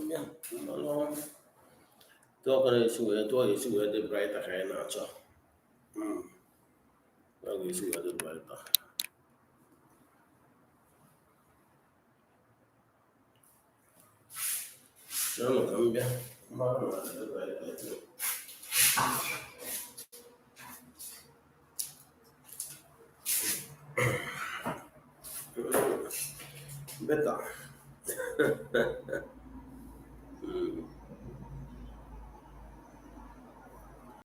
bịa mmanụ tụọ ka na-esi wee tụọ ga-esi wee dị brighter ka anyị na-achọ. Ọ ga-esi wee dị brighter. Chenụ ka m bịa mmanụ na dị brighter too. Better.